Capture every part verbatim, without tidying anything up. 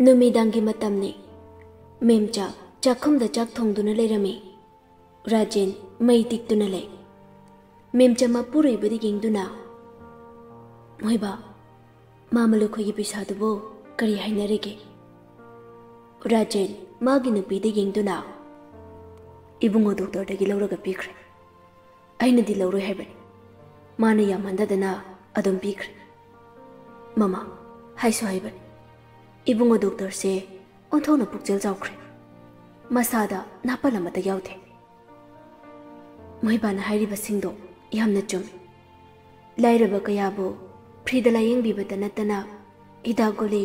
ꯅꯨꯃꯤꯗꯥꯡꯒꯤ ꯃꯇꯝꯅꯤ꯫ ꯃꯦꯝꯆꯥ ꯆꯥꯛꯈꯨꯝꯗ ꯆꯥꯛ ꯊꯣꯡꯗꯨꯅ ꯂꯩꯔꯝꯃꯤ꯫ ꯔꯥꯖꯦꯟ ꯃꯩ ꯇꯤꯛꯇꯨꯅ ꯂꯩ꯫ ꯃꯦꯝꯆꯥ ꯃꯄꯨꯔꯣꯏꯕꯗ ꯌꯦꯡꯗꯨꯅ, "ꯃꯣꯏꯕꯥ, ꯃꯥ ꯃꯂꯨꯈꯣꯏꯒꯤ ꯄꯩꯁꯥꯗꯨꯕꯨ ꯀꯔꯤ ꯍꯥꯏꯅꯔꯤꯒꯦ?" ꯔꯥꯖꯦꯟ ꯃꯥꯒꯤ ꯅꯨꯄꯤꯗ ꯌꯦꯡꯗꯨꯅ, "ꯏꯕꯨꯡꯉꯣ ꯗꯣꯛꯇꯔꯗꯒꯤ ꯂꯧꯔꯒ ꯄꯤꯈ꯭ꯔꯦ꯫ ꯑꯩꯅꯗꯤ ꯂꯧꯔꯣꯏ ꯍꯥꯏꯕꯅꯤ꯫ ꯃꯥꯅ ꯌꯥꯝ ꯍꯟꯊꯗꯅ ꯑꯗꯨꯝ ꯄꯤꯈ꯭ꯔꯦ꯫ ꯃꯃꯥ, ꯍꯥꯏꯁꯨ ꯍꯥꯏꯕꯅꯤ, ꯏꯕꯨꯡꯉꯣ ꯗꯣꯛꯇꯔꯁꯦ ꯑꯣꯟꯊꯣꯛꯅ ꯄꯨꯛꯆꯦꯜ ꯆꯥꯎꯈ꯭ꯔꯦ꯫ ꯃꯁꯥꯗ ꯅꯥꯄꯜ ꯑꯃꯠꯇ ꯌꯥꯎꯗꯦ꯫" ꯃꯣꯏꯕꯥꯅ ꯍꯥꯏꯔꯤꯕꯁꯤꯡꯗꯣ ꯌꯥꯝꯅ ꯆꯨꯝꯃꯤ꯫ ꯂꯥꯏꯔꯕ ꯀꯌꯥꯕꯨ ꯐ꯭ꯔꯤꯗ ꯂꯥꯌꯦꯡꯕꯤꯕꯇ ꯅꯠꯇꯅ, ꯍꯤꯗꯥꯛ ꯒꯨꯂꯤ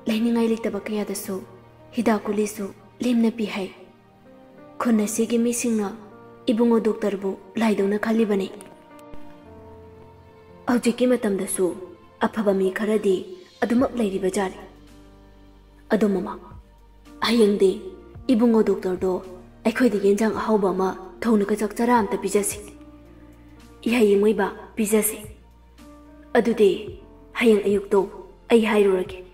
ꯂꯩꯅꯤꯡꯉꯥꯏ ꯂꯩꯇꯕ ꯀꯌꯥꯗꯁꯨ ꯍꯤꯗꯥꯛ ꯒꯨꯂꯤꯁꯨ ꯂꯦꯝꯅ ꯄꯤ ꯍꯥꯏ꯫ ꯈꯨꯟ ꯑꯁꯤꯒꯤ ꯃꯤꯁꯤꯡꯅ ꯏꯕꯨꯡꯉꯣ ꯗꯣꯛꯇꯔꯕꯨ ꯂꯥꯏꯗꯧꯅ ꯈꯜꯂꯤꯕꯅꯤ꯫ ꯍꯧꯖꯤꯛꯀꯤ ꯃꯇꯝꯗꯁꯨ ꯑꯐꯕ ꯃꯤ ꯈꯔꯗꯤ ꯑꯗꯨꯃꯛ ꯂꯩꯔꯤꯕꯖꯥꯠꯅꯤ꯫ ꯑꯗꯣ ꯃꯃꯥ, ꯍꯌꯦꯡꯗꯤ ꯏꯕꯨꯡꯉꯣ ꯗꯣꯛꯇꯔꯗꯣ ꯑꯩꯈꯣꯏꯗ ꯌꯦꯟꯖꯥꯡ ꯑꯍꯥꯎꯕ ꯑꯃ ꯊꯣꯡꯂꯒ ꯆꯥꯛ ꯆꯔꯥ ꯑꯝꯇ ꯄꯤꯖꯁꯤ꯫ ꯏꯍꯩ ꯏꯃꯣꯏꯕ, ꯄꯤꯖꯁꯤ꯫ ꯑꯗꯨꯗꯤ ꯍꯌꯦꯡ ꯑꯌꯨꯛꯇꯣ ꯑꯩ ꯍꯥꯏꯔꯨꯔꯒꯦ,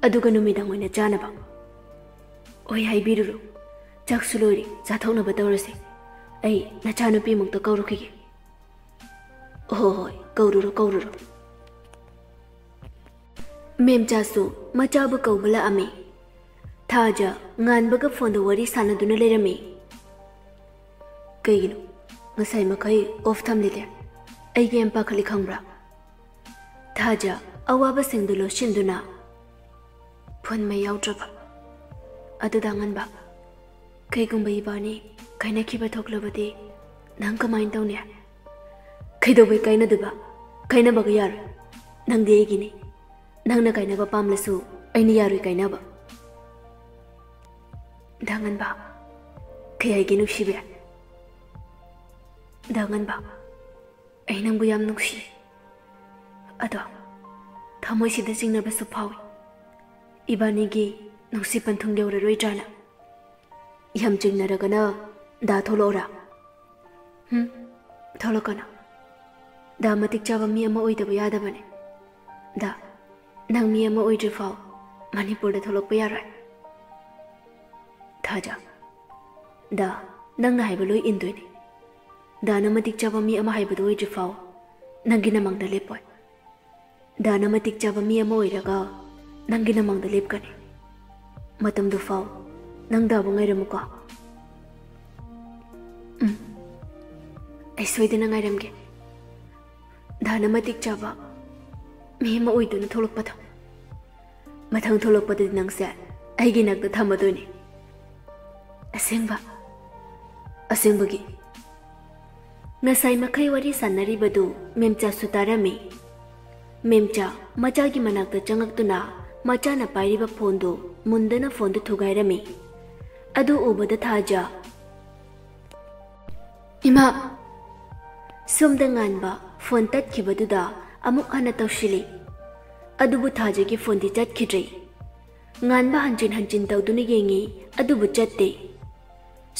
ꯑꯗꯨꯒ ꯅꯨꯃꯤꯗꯥꯡ ꯑꯣꯏꯅ ꯆꯥꯅꯕ꯫ ꯍꯣꯏ, ꯍꯥꯏꯕꯤꯔꯨꯔꯣ꯫ ꯆꯥꯛꯁꯨ ꯂꯣꯏꯔꯦ, ꯆꯥꯊꯣꯛꯅꯕ ꯇꯧꯔꯁꯦ꯫ ꯑꯩ ꯅꯆꯥꯅꯨꯄꯤꯃꯨꯛꯇ ꯀꯧꯔꯨꯈꯤꯒꯦ꯫ ꯍꯣꯏ, ꯍꯣꯏ, ꯀꯧꯔꯨꯔꯣ, ꯀꯧꯔꯨꯔꯣ꯫ ꯃꯦꯝꯆꯥꯁꯨ ꯃꯆꯥꯕꯨ ꯀꯧꯕ ꯂꯥꯛꯑꯝꯃꯤ꯫ ꯊꯥꯖ ꯉꯥꯟꯕꯒ ꯐꯣꯟꯗ ꯋꯥꯔꯤ ꯁꯥꯟꯅꯗꯨꯅ ꯂꯩꯔꯝꯃꯤ꯫ "ꯀꯩꯒꯤꯅꯣ ꯉꯁꯥꯏ ꯃꯈꯩ ꯑꯣꯐ ꯊꯝꯂꯤꯗꯦ? ꯑꯩꯒꯤ ꯌꯥꯝ ꯄꯥꯈꯠꯂꯤ ꯈꯪꯕ꯭ꯔꯥ?" ꯊꯥꯖ ꯑꯋꯥꯕꯁꯤꯡꯗꯨ ꯂꯣꯠꯁꯤꯟꯗꯨꯅ, "ꯐꯣꯟ ꯃꯩ ꯌꯥꯎꯗ꯭ꯔꯕ꯫ ꯑꯗꯨꯗ ꯑꯉꯟꯕ, ꯀꯩꯒꯨꯝꯕ ꯏꯕꯥꯅꯤ ꯀꯥꯏꯅꯈꯤꯕ ꯊꯣꯛꯂꯕꯗꯤ ꯅꯪ ꯀꯃꯥꯏꯅ ꯇꯧꯅꯤ?" "ꯀꯩꯗꯧꯕꯩ ꯀꯥꯏꯅꯗꯣꯏꯕ? ꯀꯥꯏꯅꯕꯒ ꯌꯥꯔꯣꯏ꯫ ꯅꯪꯗꯤ ꯑꯩꯒꯤꯅꯤ꯫ ꯅꯪꯅ ꯀꯥꯏꯅꯕ ꯄꯥꯝꯂꯁꯨ ꯑꯩꯅ ꯌꯥꯔꯣꯏ ꯀꯥꯏꯅꯕ꯫" "ꯗꯥ ꯉꯟꯕ, ꯀꯩ ꯍꯥꯏꯒꯦ ꯅꯨꯡꯁꯤꯕꯤ?" "ꯗꯥ ꯉꯟꯕ, ꯑꯩ ꯅꯪꯕꯨ ꯌꯥꯝ ꯅꯨꯡꯁꯤ꯫ ꯑꯗꯣ ꯊꯃꯣꯏꯁꯤꯗ ꯆꯤꯡꯅꯕꯁꯨ ꯐꯥꯎꯏ꯫ ꯏꯕꯥꯅꯤꯒꯤ ꯅꯨꯡꯁꯤ ꯄꯟꯊꯨꯡ ꯌꯧꯔꯔꯣꯏꯗ꯭ꯔꯥꯅ꯫ ꯌꯥꯝ ꯆꯤꯡꯅꯔꯒꯅ ꯗꯥ ꯊꯣꯛꯂꯛꯑꯣꯔꯥ?" "ꯍꯨꯝ, ꯊꯣꯛꯂꯛꯀꯅꯨ꯫ ꯗꯥ ꯃꯇꯤꯛ ꯆꯥꯕ ꯃꯤ ꯑꯃ ꯑꯣꯏꯗꯕ ꯌꯥꯗꯕꯅꯦ꯫ ꯗꯥ, ꯅꯪ ꯃꯤ ꯑꯃ ꯑꯣꯏꯗ꯭ꯔꯤ ꯐꯥꯎ ꯃꯅꯤꯄꯨꯔꯗ ꯊꯣꯛꯂꯛꯄ ꯌꯥꯔꯣꯏ꯫ ꯊꯥꯖ, ꯗꯥ, ꯅꯪꯅ ꯍꯥꯏꯕ ꯂꯣꯏ ꯏꯟꯗꯣꯏꯅꯤ꯫ ꯗꯥꯅ ꯃꯇꯤꯛ ꯆꯥꯕ ꯃꯤ ꯑꯃ ꯍꯥꯏꯕꯗꯨ ꯑꯣꯏꯗ꯭ꯔꯤꯐꯥꯎ ꯅꯪꯒꯤ ꯅꯃꯥꯡꯗ ꯂꯦꯞꯄꯣꯏ꯫ ꯗꯥꯅ ꯃꯇꯤꯛ ꯆꯥꯕ ꯃꯤ ꯑꯃ ꯑꯣꯏꯔꯒ ꯅꯪꯒꯤ ꯅꯃꯥꯡꯗ ꯂꯦꯞꯀꯅꯤ꯫ ꯃꯇꯝꯗꯨ ꯐꯥꯎ ꯅꯪ ꯗꯥꯕꯨ ꯉꯥꯏꯔꯝꯃꯨꯀꯣ꯫ ꯎꯝ, ꯑꯩ ꯁꯣꯏꯗꯅ ꯉꯥꯏꯔꯝꯒꯦ꯫ ꯗꯥꯅ ꯃꯇꯤꯛ ꯆꯥꯕ ꯃꯤ ꯑꯃ ꯑꯣꯏꯗꯨꯅ ꯊꯣꯛꯂꯛꯄꯗꯣ꯫ ꯃꯊꯪ ꯊꯣꯛꯂꯛꯄꯗꯗꯤ ꯅꯪꯁꯦ ꯑꯩꯒꯤ ꯅꯥꯛꯇ ꯊꯝꯃꯗꯣꯏꯅꯤ꯫ ꯑꯁꯦꯡꯕ? ꯑꯁꯦꯡꯕꯒꯤ꯫ ꯉꯁꯥꯏ ꯃꯈꯩ ꯋꯥꯔꯤ ꯁꯥꯟꯅꯔꯤꯕꯗꯨ ꯃꯦꯝꯆꯥꯁꯨ ꯇꯥꯔꯝꯃꯤ꯫ ꯃꯦꯝꯆꯥ ꯃꯆꯥꯒꯤ ꯃꯅꯥꯛꯇ ꯆꯪꯉꯛꯇꯨꯅ ꯃꯆꯥꯅ ꯄꯥꯏꯔꯤꯕ ꯐꯣꯟꯗꯨ ꯃꯨꯟꯗꯅ ꯐꯣꯟꯗꯨ ꯊꯨꯒꯥꯏꯔꯝꯃꯤ꯫ ꯑꯗꯨ ꯎꯕꯗ ꯊꯥꯖ, "ꯏꯃꯥ!" ꯁꯣꯝꯗ ꯉꯥꯟꯕ ꯐꯣꯟ ꯇꯠꯈꯤꯕꯗꯨꯗ ꯑꯃꯨꯛ ꯍꯟꯅ ꯇꯧꯁꯤꯜꯂꯤ꯫ ꯑꯗꯨꯕꯨ ꯊꯥꯖꯒꯤ ꯐꯣꯟꯗꯤ ꯆꯠꯈꯤꯗ꯭ꯔꯦ꯫ ꯉꯥꯟꯕ ꯍꯟꯖꯤꯟ ꯍꯟꯖꯤꯟ ꯇꯧꯗꯨꯅ ꯌꯦꯡꯉꯤ, ꯑꯗꯨꯕꯨ ꯆꯠꯇꯦ꯫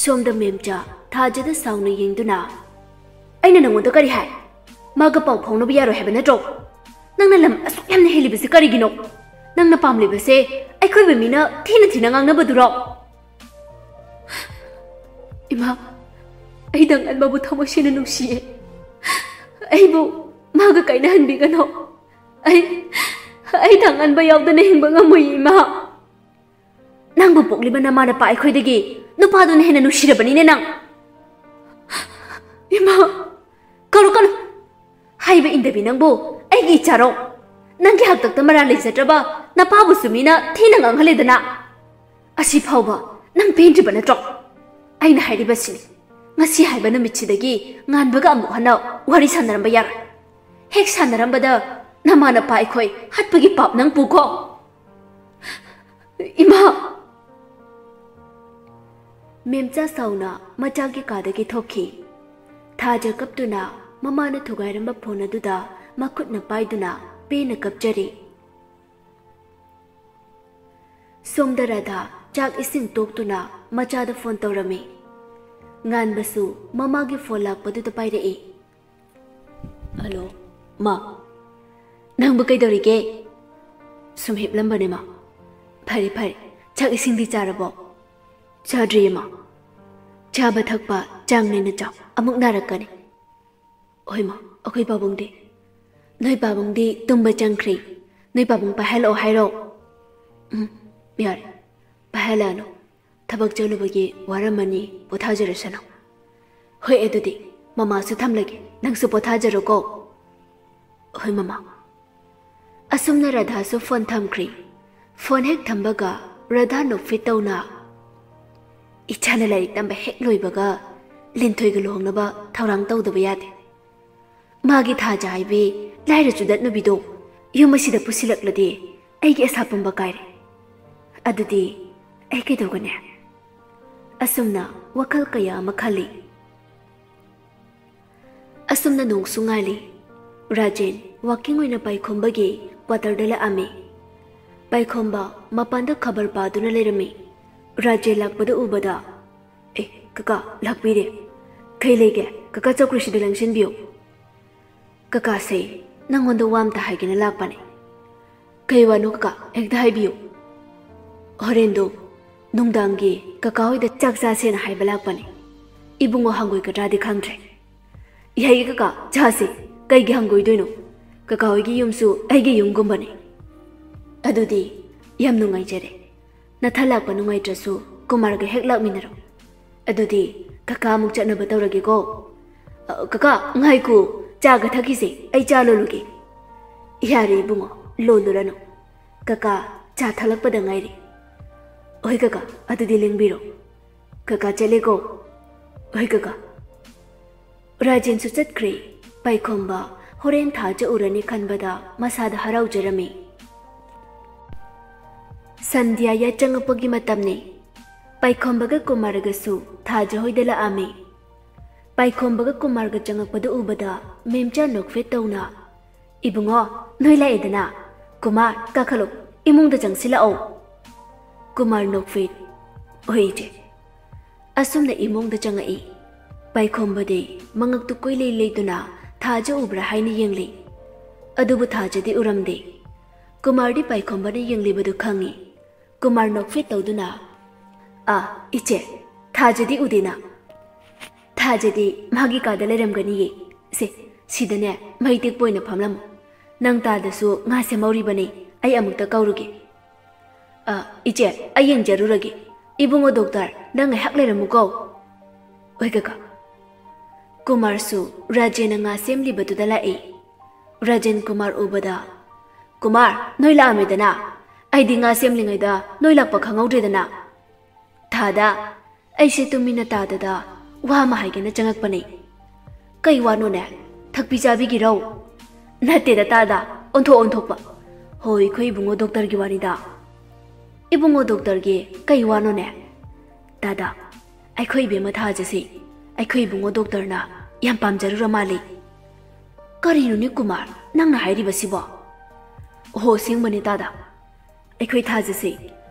ꯁꯣꯝꯗ ꯃꯦꯝꯆꯥ ꯊꯥꯖꯗ ꯁꯥꯎꯅ ꯌꯦꯡꯗꯨꯅ, "ꯑꯩꯅ ꯅꯉꯣꯟꯗ ꯀꯔꯤ ꯍꯥꯏ? ꯃꯥꯒ ꯄꯥꯎ ꯐꯥꯎꯅꯕ ꯌꯥꯔꯣꯏ ꯍꯥꯏꯕ ꯅꯠꯇ꯭ꯔꯣ? ꯅꯪꯅ ꯂꯝ ꯑꯁꯨꯛ ꯌꯥꯝꯅ ꯍꯦꯜꯂꯤꯕꯁꯤ ꯀꯔꯤꯒꯤꯅꯣ? ꯅꯪꯅ ꯄꯥꯝꯂꯤꯕꯁꯦ ꯑꯩꯈꯣꯏꯕ ꯃꯤꯅ ꯊꯤꯅ ꯊꯤꯅ ꯉꯥꯡꯅꯕꯗꯨꯔꯣ?" "ꯏꯃꯥ, ꯑꯩ ꯗꯥ ꯉꯥꯟꯕꯕꯨ ꯊꯃꯣꯏ ꯁꯦꯡꯅ ꯅꯨꯡꯁꯤꯌꯦ꯫ ꯑꯩꯕꯨ ꯃꯥꯒ ꯀꯥꯏꯅꯍꯟꯕꯤꯒꯅꯣ꯫ ꯑꯩ, ꯑꯩ ꯗꯥ ꯉꯥꯟꯕ ꯌꯥꯎꯗꯅ ꯍꯤꯡꯕ ꯉꯝꯃꯣꯏ, ꯏꯃꯥ꯫" "ꯅꯪꯕꯨ ꯄꯣꯛꯂꯤꯕ ꯅꯃꯥ ꯅꯄꯥ ꯑꯩꯈꯣꯏꯗꯒꯤ ꯅꯨꯄꯥꯗꯨꯅ ꯍꯦꯟꯅ ꯅꯨꯡꯁꯤꯔꯕꯅꯤꯅꯦ ꯅꯪ꯫" "ꯏꯃꯥ, ꯀꯧꯔꯛꯀꯅꯨ꯫ ꯍꯥꯏꯕ ꯏꯟꯗꯕꯤ ꯅꯪꯕꯨ ꯑꯩꯒꯤ ꯏꯆꯥꯔꯣ? ꯅꯪꯒꯤ ꯍꯥꯛꯇꯛꯇ ꯃꯔꯥꯜ ꯂꯩꯖꯗ꯭ꯔꯕ ꯅꯄꯥꯕꯨꯁꯨ ꯃꯤꯅ ꯊꯤꯅ ꯉꯥꯡꯍꯜꯂꯦꯗꯅ꯫ ꯑꯁꯤ ꯐꯥꯎꯕ ꯅꯪ ꯄꯦꯟꯗ꯭ꯔꯤꯕ ꯅꯠꯇ꯭ꯔꯣ? ꯑꯩꯅ ꯍꯥꯏꯔꯤꯕꯁꯤꯅꯤ, ꯉꯁꯤ ꯍꯥꯏꯕ ꯅꯨꯃꯤꯠꯁꯤꯗꯒꯤ ꯉꯥꯟꯕꯒ ꯑꯃꯨꯛ ꯍꯟꯅ ꯋꯥꯔꯤ ꯁꯥꯟꯅꯔꯝꯕ ꯌꯥꯔꯣꯏ꯫ ꯍꯦꯛ ꯁꯥꯟꯅꯔꯝꯕꯗ ꯅꯃꯥ ꯅꯄꯥ ꯑꯩꯈꯣꯏ ꯍꯥꯠꯄꯒꯤ ꯄꯥꯞ ꯅꯪ ꯄꯨꯀꯣ꯫" "ꯏꯃꯥ!" ꯃꯦꯝꯆꯥ ꯁꯥꯎꯅ ꯃꯆꯥꯒꯤ ꯀꯥꯗꯒꯤ ꯊꯣꯛꯈꯤ꯫ ꯊꯥꯖ ꯀꯞꯇꯨꯅ ꯃꯃꯥꯅ ꯊꯨꯒꯥꯏꯔꯝꯕ ꯐꯣꯟ ꯑꯗꯨꯗ ꯃꯈꯨꯠꯅ ꯄꯥꯏꯗꯨꯅ ꯄꯦꯟꯅ ꯀꯞꯆꯔꯤ꯫ ꯁꯣꯝꯗ ꯔꯥꯙꯥ ꯆꯥꯛ ꯏꯁꯤꯡ ꯇꯣꯛꯇꯨꯅ ꯃꯆꯥꯗ ꯐꯣꯟ ꯇꯧꯔꯝꯃꯤ꯫ ꯉꯥꯟꯕꯁꯨ ꯃꯃꯥꯒꯤ ꯐꯣꯟ ꯂꯥꯛꯄꯗꯨꯗ ꯄꯥꯏꯔꯛꯏ꯫ "ꯍꯜꯂꯣ, ꯃꯥ꯫ ꯅꯪꯕꯨ ꯀꯩꯗꯧꯔꯤꯒꯦ?" "ꯁꯨꯝ ꯍꯤꯞꯂꯝꯕꯅꯦ, ꯃꯥ꯫ ꯐꯔꯦ ꯐꯔꯦ, ꯆꯥꯛ ꯏꯁꯤꯡꯗꯤ ꯆꯥꯔꯕꯣ? ꯆꯥꯗ꯭ꯔꯤ ꯏꯃꯥ꯫ ꯆꯥꯕ ꯊꯛꯄ ꯆꯥꯡ ꯅꯥꯏꯅ ꯆꯥꯎ, ꯑꯃꯨꯛ ꯅꯥꯔꯛꯀꯅꯤ꯫ ꯍꯣꯏ ꯃꯥ, ꯑꯩꯈꯣꯏ ꯄꯥꯕꯨꯡꯗꯤ? ꯅꯣꯏ ꯄꯥꯕꯨꯡꯗꯤ ꯇꯨꯝꯕ ꯆꯪꯈ꯭ꯔꯦ꯫ ꯅꯣꯏ ꯄꯥꯕꯨꯡ ꯄꯥꯏꯍꯜꯂꯛꯑꯣ ꯍꯥꯏꯔꯣ? ꯎꯝ, ꯌꯥꯔꯦ, ꯄꯥꯏꯍꯜꯂꯛꯑꯅꯨ꯫ ꯊꯕꯛ ꯆꯠꯂꯨꯕꯒꯤ ꯋꯥꯔꯝꯃꯅꯤ, ꯄꯣꯊꯥꯖꯔꯁꯅꯨ꯫ ꯍꯣꯏ, ꯑꯗꯨꯗꯤ ꯃꯃꯥꯁꯨ ꯊꯝꯂꯒꯦ, ꯅꯪꯁꯨ ꯄꯣꯊꯥꯖꯔꯣꯀꯣ꯫ ꯍꯣꯏ ꯃꯃꯥ꯫ ꯑꯁꯨꯝꯅ ꯔꯥꯙꯥꯁꯨ ꯐꯣꯟ ꯊꯝꯈ꯭ꯔꯦ꯫ ꯐꯣꯟ ꯍꯦꯛ ꯊꯝꯕꯒ ꯔꯥꯙꯥ ꯅꯣꯛꯐꯦꯠ ꯇꯧꯅ, "ꯏꯆꯥꯅ ꯂꯥꯏꯔꯤꯛ ꯇꯝꯕ ꯍꯦꯛ ꯂꯣꯏꯕꯒ ꯂꯤꯟꯊꯣꯏꯒ ꯂꯨꯍꯣꯡꯅꯕ ꯊꯧꯔꯥꯡ ꯇꯧꯗꯕ ꯌꯥꯗꯦ꯫ ꯃꯥꯒꯤ ꯊꯥꯖ ꯍꯥꯏꯕꯤ ꯂꯥꯏꯔ ꯆꯨꯗꯠꯅꯕꯤꯗꯣ ꯌꯨꯝ ꯑꯁꯤꯗ ꯄꯨꯁꯤꯜꯂꯛꯂꯗꯤ ꯑꯩꯒꯤ ꯑꯁꯥ ꯄꯨꯝꯕ ꯀꯥꯏꯔꯦ꯫ ꯑꯗꯨꯗꯤ ꯑꯩ ꯀꯩꯗꯧꯒꯅꯤ?" ꯑꯁꯨꯝꯅ ꯋꯥꯈꯜ ꯀꯌꯥ ꯑꯃ ꯈꯜꯂꯤ꯫ ꯑꯁꯨꯝꯅ ꯅꯣꯡꯁꯨ ꯉꯥꯜꯂꯤ꯫ ꯔꯥꯖꯦꯟ ꯋꯥꯀꯤꯡ ꯑꯣꯏꯅ ꯄꯥꯏꯈꯣꯝꯕꯒꯤ ꯀ꯭ꯋꯥꯇꯔꯗ ꯂꯥꯛꯑꯝꯃꯤ꯫ ꯄꯥꯏꯈꯣꯝꯕ ꯃꯄꯥꯟꯗ ꯈꯕꯔ ꯄꯥꯗꯨꯅ ꯂꯩꯔꯝꯃꯤ꯫ ꯔꯥꯖꯦꯟ ꯂꯥꯛꯄꯗ ꯎꯕꯗ, "ꯑꯦ, ꯀꯀꯥ, ꯂꯥꯛꯄꯤꯔꯦ꯫ ꯀꯩ ꯂꯩꯒꯦ? ꯀꯀꯥ ꯆꯧꯀ꯭ꯔꯤꯁꯤꯗ ꯂꯦꯡꯁꯤꯟꯕꯤꯌꯨ꯫" "ꯀꯀꯥꯁꯦ, ꯅꯪꯉꯣꯟꯗ ꯋꯥ ꯑꯝꯇ ꯍꯥꯏꯒꯦꯅ ꯂꯥꯛꯄꯅꯦ꯫" "ꯀꯩ ꯋꯥꯅꯣ ꯀꯀꯥ? ꯍꯦꯛꯇ ꯍꯥꯏꯕꯤꯌꯨ꯫" "ꯍꯣꯔꯦꯟꯗꯣ ꯅꯨꯡꯗꯥꯡꯒꯤ ꯀꯀꯥ ꯍꯣꯏꯗ ꯆꯥꯛ ꯆꯥꯁꯦꯅ ꯍꯥꯏꯕ ꯂꯥꯛꯄꯅꯦ꯫ ꯏꯕꯨꯡꯉꯣ ꯍꯪꯒꯣꯏꯒꯗ꯭ꯔꯥꯗꯤ ꯈꯪꯗ꯭ꯔꯦ꯫" "ꯌꯥꯏꯌꯦ ꯀꯀꯥ, ꯆꯥꯁꯦ꯫ ꯀꯩꯒꯤ ꯍꯪꯒꯣꯏꯗꯣꯏꯅꯣ? ꯀꯀꯥ ꯍꯣꯏꯒꯤ ꯌꯨꯝꯁꯨ ꯑꯩꯒꯤ ꯌꯨꯝꯒꯨꯝꯕꯅꯦ꯫" "ꯑꯗꯨꯗꯤ ꯌꯥꯝ ꯅꯨꯡꯉꯥꯏꯖꯔꯦ꯫ ꯅꯊꯟ ꯂꯥꯛꯄ ꯅꯨꯡꯉꯥꯏꯇ꯭ꯔꯁꯨ ꯀꯨꯃꯥꯔꯒ ꯍꯦꯛ ꯂꯥꯛꯃꯤꯟꯅꯔꯣ꯫ ꯑꯗꯨꯗꯤ ꯀꯀꯥ ꯑꯃꯨꯛ ꯆꯠꯅꯕ ꯇꯧꯔꯒꯦꯀꯣ꯫" "ꯑ, ꯀꯀꯥ, ꯉꯥꯏꯈꯣ, ꯆꯥꯒ ꯊꯛꯈꯤꯁꯦ, ꯑꯩ ꯆꯥ ꯂꯣꯜꯂꯨꯒꯦ꯫" "ꯌꯥꯔꯦ ꯏꯕꯨꯡꯉꯣ, ꯂꯣꯜꯂꯨꯔꯅꯨ꯫ ꯀꯀꯥ ꯆꯥ ꯊꯛꯂꯛꯄꯗ ꯉꯥꯏꯔꯤ꯫" "ꯍꯣꯏ ꯀꯀꯥ, ꯑꯗꯨꯗꯤ ꯂꯦꯡꯕꯤꯔꯣ꯫ ꯀꯀꯥ ꯆꯠꯂꯦꯀꯣ꯫" "ꯍꯣꯏ ꯀꯀꯥ꯫" ꯔꯥꯖꯦꯟꯁꯨ ꯆꯠꯈ꯭ꯔꯦ꯫ ꯄꯥꯏꯈꯣꯝꯕ ꯍꯣꯔꯦꯟ ꯊꯥꯖ ꯎꯔꯅꯤ ꯈꯟꯕꯗ ꯃꯁꯥꯗ ꯍꯔꯥꯎꯖꯔꯝꯃꯤ꯫ ꯁꯟꯙ꯭ꯌꯥ ꯌꯥꯆꯪꯉꯛꯄꯒꯤ ꯃꯇꯝꯅꯤ꯫ ꯄꯥꯏꯈꯣꯝꯕꯒ ꯀꯨꯃꯥꯔꯒꯁꯨ ꯊꯥꯖ ꯍꯣꯏꯗ ꯂꯥꯛꯑꯝꯃꯤ꯫ ꯄꯥꯏꯈꯣꯝꯕꯒ ꯀꯨꯃꯥꯔꯒ ꯆꯪꯉꯛꯄꯗ ꯎꯕꯗ ꯃꯦꯝꯆꯥ ꯅꯣꯛꯐꯦꯠ ꯇꯧꯅ, "ꯏꯕꯨꯡꯉꯣ, ꯅꯣꯏ ꯂꯥꯛꯑꯦꯗꯅ꯫ ꯀꯨꯃꯥꯔ, ꯀꯥꯈꯠꯂꯣ, ꯏꯃꯨꯡꯗ ꯆꯪꯁꯤꯜꯂꯛꯑꯣ꯫" ꯀꯨꯃꯥꯔ ꯅꯣꯛꯐꯦꯠ, "ꯍꯣꯏ ꯏꯆꯦ꯫" ꯑꯁꯨꯝꯅ ꯏꯃꯨꯡꯗ ꯆꯪꯉꯛꯏ꯫ ꯄꯥꯏꯈꯣꯝꯕꯗꯤ ꯃꯉꯛꯇꯨ ꯀꯣꯏꯂꯩ ꯂꯩꯗꯨꯅ ꯊꯥꯖ ꯎꯕ꯭ꯔꯥ ꯍꯥꯏꯅ ꯌꯦꯡꯂꯤ꯫ ꯑꯗꯨꯕꯨ ꯊꯥꯖꯗꯤ ꯎꯔꯝꯗꯦ꯫ ꯀꯨꯃꯥꯔꯗꯤ ꯄꯥꯏꯈꯣꯝꯕꯅ ꯌꯦꯡꯂꯤꯕꯗꯨ ꯈꯪꯏ꯫ ꯀꯨꯃꯥꯔ ꯅꯣꯛꯐꯦꯠ ꯇꯧꯗꯨꯅ, "ꯑꯥ, ꯏꯆꯦ, ꯊꯥꯖꯗꯤ ꯎꯗꯦꯅ?" "ꯊꯥꯖꯗꯤ ꯃꯥꯒꯤ ꯀꯥꯗ ꯂꯩꯔꯝꯒꯅꯤꯌꯦ꯫ ꯁꯦ, ꯁꯤꯗꯅꯦ ꯃꯩ ꯇꯦꯛꯄ ꯑꯣꯏꯅ ꯐꯝꯂꯝꯃꯨ꯫ ꯅꯪ ꯇꯥꯗꯁꯨ ꯉꯥ ꯁꯦꯝꯍꯧꯔꯤꯕꯅꯤ, ꯑꯩ ꯑꯃꯨꯛꯇ ꯀꯧꯔꯨꯒꯦ꯫" "ꯑ, ꯏꯆꯦ, ꯑꯩ ꯌꯦꯡꯖꯔꯨꯔꯒꯦ꯫ ꯏꯕꯨꯡꯉꯣ ꯗꯣꯛꯇꯔ, ꯅꯪ ꯉꯥꯏꯍꯥꯛ ꯂꯩꯔꯝꯃꯨꯀꯣ꯫" "ꯍꯣꯏ ꯀꯀꯥ꯫" ꯀꯨꯃꯥꯔꯁꯨ ꯔꯥꯖꯦꯟꯅ ꯉꯥ ꯁꯦꯝꯂꯤꯕꯗꯨꯗ ꯂꯥꯛꯏ꯫ ꯔꯥꯖꯦꯟ ꯀꯨꯃꯥꯔ ꯎꯕꯗ, "ꯀꯨꯃꯥꯔ, ꯅꯣꯏ ꯂꯥꯛꯑꯝꯃꯦꯗꯅ? ꯑꯩꯗꯤ ꯉꯥ ꯁꯦꯝꯂꯤꯉꯩꯗ ꯅꯣꯏ ꯂꯥꯛꯄ ꯈꯪꯍꯧꯗ꯭ꯔꯦꯗꯅ꯫" "ꯊꯥꯗ, ꯑꯩꯁꯦ ꯇꯨꯃꯤꯟꯅ ꯇꯥꯗꯗ ꯋꯥ ꯑꯃ ꯍꯥꯏꯒꯦꯅ ꯆꯪꯉꯛꯄꯅꯦ꯫" "ꯀꯩ ꯋꯥꯅꯣꯅꯦ? ꯊꯛꯄꯤ ꯆꯥꯕꯤꯒꯤꯔꯣ?" "ꯅꯠꯇꯦꯗ ꯇꯥꯗ, ꯑꯣꯟꯊꯣꯛ ꯑꯣꯟꯊꯣꯛꯄ꯫ ꯍꯣ, ꯑꯩꯈꯣꯏ ꯏꯕꯨꯡꯉꯣ ꯗꯣꯛꯇꯔꯒꯤ ꯋꯥꯅꯤꯗ꯫" "ꯏꯕꯨꯡꯉꯣ ꯗꯣꯛꯇꯔꯒꯤ ꯀꯩ ꯋꯥꯅꯣꯅꯦ?" "ꯇꯥꯗ, ꯑꯩꯈꯣꯏ ꯏꯕꯦꯝꯃ ꯊꯥꯖꯁꯦ ꯑꯩꯈꯣꯏ ꯏꯕꯨꯡꯉꯣ ꯗꯣꯛꯇꯔꯅ ꯌꯥꯝ ꯄꯥꯝꯖꯔꯨꯔ ꯃꯥꯜꯂꯦ꯫" "ꯀꯔꯤꯅꯣꯅꯦ ꯀꯨꯃꯥꯔ, ꯅꯪꯅ ꯍꯥꯏꯔꯤꯕꯁꯤꯕꯣ?" "ꯑꯣꯍꯣ, ꯑꯁꯦꯡꯕꯅꯦ ꯇꯥꯗ꯫ ꯑꯩꯈꯣꯏ ꯊꯥꯖꯁꯦ